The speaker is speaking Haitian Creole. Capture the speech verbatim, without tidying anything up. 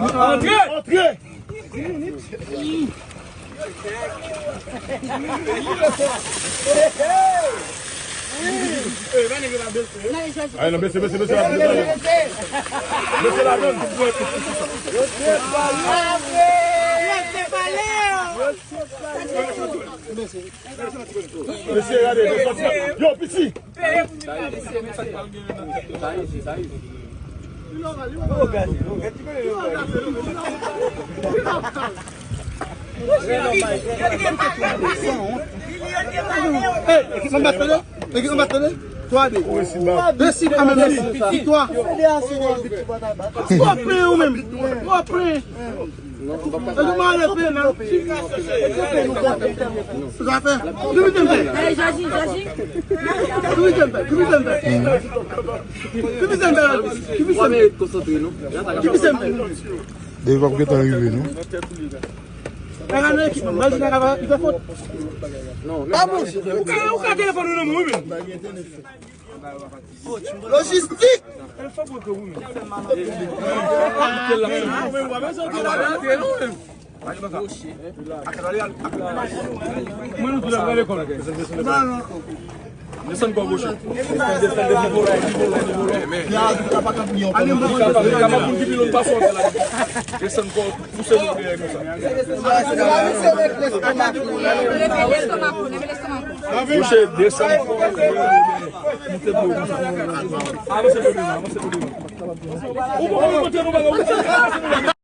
Antre! Antre! Ay, non, bese, bese, bese la, bese la. Bese la, non. Mesye, gade, mesye, yo, piti. Hey, ekip anba tande? Ekip anba tande? Twa de. De sid an menm. Viktwa. Twa pwen ou menm. Twa pwen. Sa nou mare pye nan. Sa fè. Ki bizè m fè? Ki bizè m fè? Ki bizè m fè? Ki bizè m fè? Ki bizè m fè? Ki bizè m fè? Depi w ap gentan rive, non? Gade nan ekip, mwen, Maldi nan kava, li fè fot. Pa bon. Ou ka, ou ka telefòn ou nan men w, wi, men. Lojistik! Mwen, nou tou la, pral lekòl. Desann kò goch ou. Desann, desann, desann, nivo la, nivo la, nivo la. Kapab moun ki pi lwen pase w la. Desann kò, pouse nou dèyè konsa. Leve lestomak ou, leve lestomak ou. Mouche, desann. Moute dlo konsa. Avanse pou devan, avanse pou devan. Ou poko monte nou bagay, ou monte nou bagay.